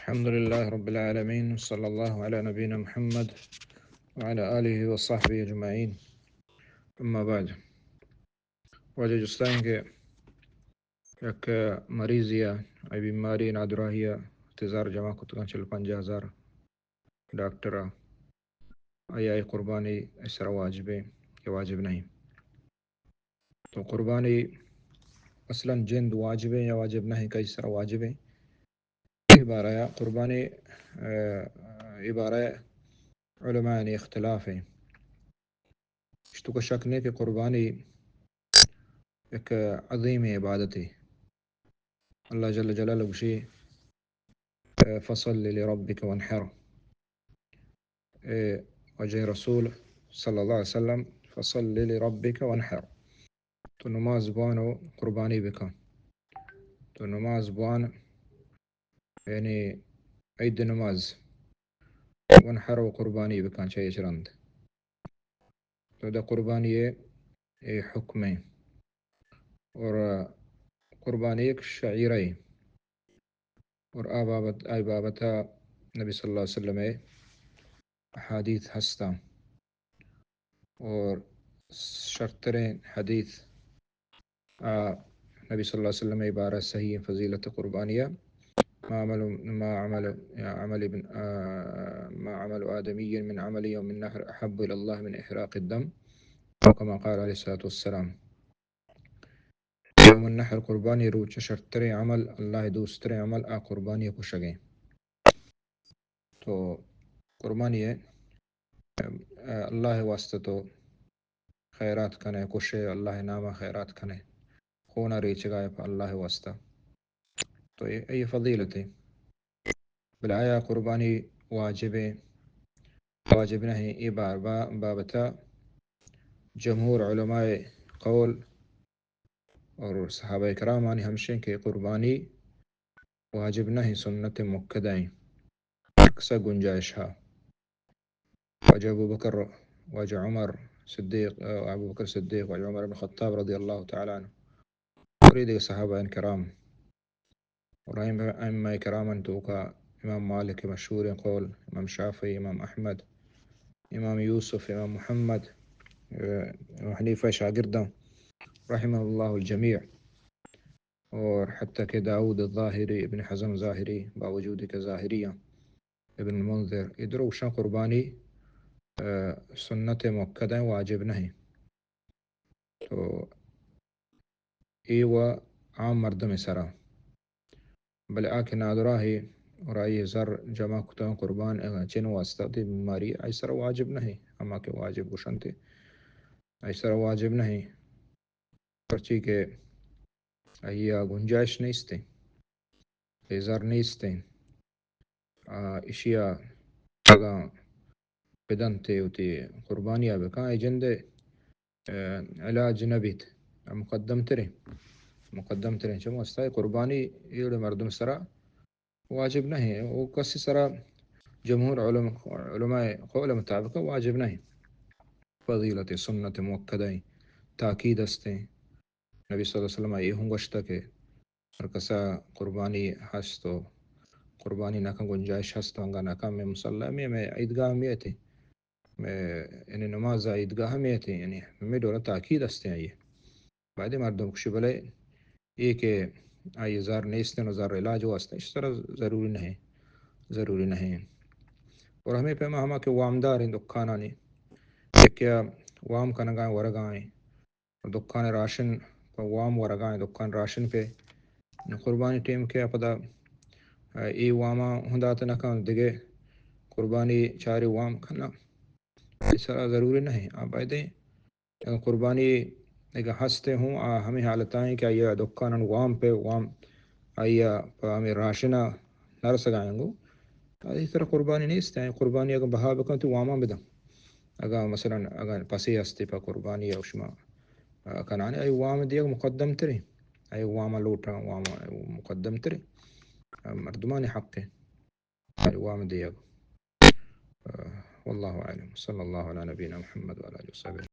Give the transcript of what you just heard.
الحمد لله رب العالمين، وصلى الله على نبينا محمد وعلى آله وصحبه أجمعين. أما بعد. واجہ، جستا ایں کہ یک مریضے ءَ، آئی بیماری نادراہی ءَ، تئی زر جمع کتگاں، چل پنجاہ ہزار، ڈاکٹر ءَ، آئی ءَ اے قربانی آئی سرا واجب ایں کہ واجب نہ ایں؟ تو قربانی اصلاً جند واجب ایں یا واجب نہ ایں، کئی سرا واجب ایں؟ اے بارہ ءَ قربانی، اے، اے بارہ ءَ علماءانی اختلاف ایں. اشی توکا شک نہ ایں کہ قربانی یک عظیمیں عبادتے. اللہ جل جلالہ گوشی، فصل لربك وانحر. اے واجہ رسول صلی اللہ علیہ وسلم، فصل لربك وانحر. تو نماز بوان و قربانی بکن. تو نماز بوان، یعنی عید نماز، وانحر و قربانی بکن چہ ایش رند. تو دا قربانی اے، اے حکم ایں. اور قربانی یک شعیرہ ایں. اور آ بابت، آئی بابت ءَ نبی صلی اللہ علیہ وسلم ءِ احادیث ہستاں. اور شرتریں حدیث، آ، نبی صلی اللہ علیہ وسلم ءِ بارہ صحیح فضیلت قربانی ءَ، ما عمل، ما عمل، عمل ابن، آ، ما عمل آدمی من عمل یوم النحر احب الی اللہ من احراق الدم، او کما قال علیہ الصلوۃ والسلام. یوم النحر، قربانی روچ، شرتریں عمل، اللہ دوستریں عمل آ قربانی کشگ ایں. تو قربانی ءَ، اللہ واسطہ تو خیرات کنے، کشے، اللہ نام ءَ خیرات کنے، خون ءَ ریچگا پہ اللہ واسطہ. تو اے، اے فضیلت ایں. بلے آیا قربانی واجب ایں، واجب نہ ایں؟ اے با-، با-، بابت ءَ جمہور علماء قول اور صحابہ کرامانی ہمیش ایں کہ قربانی واجب نہ ایں، سنت مؤکدہ ایں، اکثر گنجائش ہا. واجہ ابو بکر، واجہ عمر صدیق، ابو بکر صدیق، واجہ عمر بن خطاب رضی اللہ تعالی عنہ، اور اے دگہ صحابہ کرام، اور ائمہ، ائمہ کرامانی توکا امام مالک مشہوریں قول، امام شافعی، امام احمد، امام یوسف، امام محمد، امام حنیفہ شاگرداں، رحمہ اللہ الجمیع. اور حتیٰ کہ داؤد الظاہری، ابن حزم ظاہری، باوجود کہ ظاہری آں، ابن المنذر، اے دروشاں قربانی، آ، سنت مؤکدہ ایں، واجب نہ ایں. تو اے و عام مردم سرا. بلے آ کہ نادراہے اور آئی زر جمع کتاں قربان، آ، چن واسطہ، تئی بیماری، آئی سرا واجب نہ ایں. ہما کہ واجب گوشنت، آئی سرا واجب نہ ایں. پرچی کہ آئی ءَ گنجائش نیست ایں، اے زر نیست ایں. آ، اشی ءَ اگاں بدنت ءُ وتی قربانی ءَ بکن، اے جند ءِ، آ، علاج نہ بیت، آ مقدم تریں، مقدم تریں. چہ واسطہ قربانی ایڑے مردم سرا واجب نہ ایں، او کسی سرا جمہور علم-، علماء قول مطابق واجب نہ ایں. فضیلت سنت مؤکدہ ایں، تاکید است ایں. نبی صلی اللہ علیہ وسلم ءَ اے ہم گوشتہ کہ ہر کسا قربانی ہست و قربانی نہ کن، گنجائش ہست و انگا نہ کن، مئے مصلی، مئے، مئے عیدگاہ ہمیت ایں، مئے، یعنی نماز عیدگاہ ہمیت ایں، یعنی ہمے ڈولا تاکید است ایں آئی ءِ. بعدے مردم گوشی بلے اے کہ آئی زر نیست ایں و زر علاج واسطہ، اش سرا ضروری نہ ایں، ضروری نہ ایں. اور ہمے پیما ہما کہ وامدار ایں دکانانی، کہ کیا وام کنگا ایں، ورگا ایں، دکان راشن پہ وام ورگا ایں، دکان راشن پہ قربانی ٹیم کہ پدا اے واما ہوں دات نہ کن، دگہ قربانی چاری وام کنا، اے سرا ضروری نہ ایں. آ بایدیں اگاں قربانی اگاں ہست ایں ہوں، آ ہمے حالتا ایں کہ آئی ءَ دکانان وام پہ وام، آئی ءَ پہ ہمے راشن ءَ نرسگا ایں گوں، آئی سرا قربانی نیست ایں. قربانی اگاں بہا بکن تو وامان بدن. اگاں مثلاً اگاں پسے ہستے پہ قربانی ءَ شما، آ، کنانے، آئی وام دیگ مقدم تریں، آئی وام لوٹاں، وام مقدم تریں، آ، مردمانی حق ایں آئی وام دیگ. آ، واللہ اعلم، صلی اللہ علی نبینا محمد و علی آلہ وصحبہ.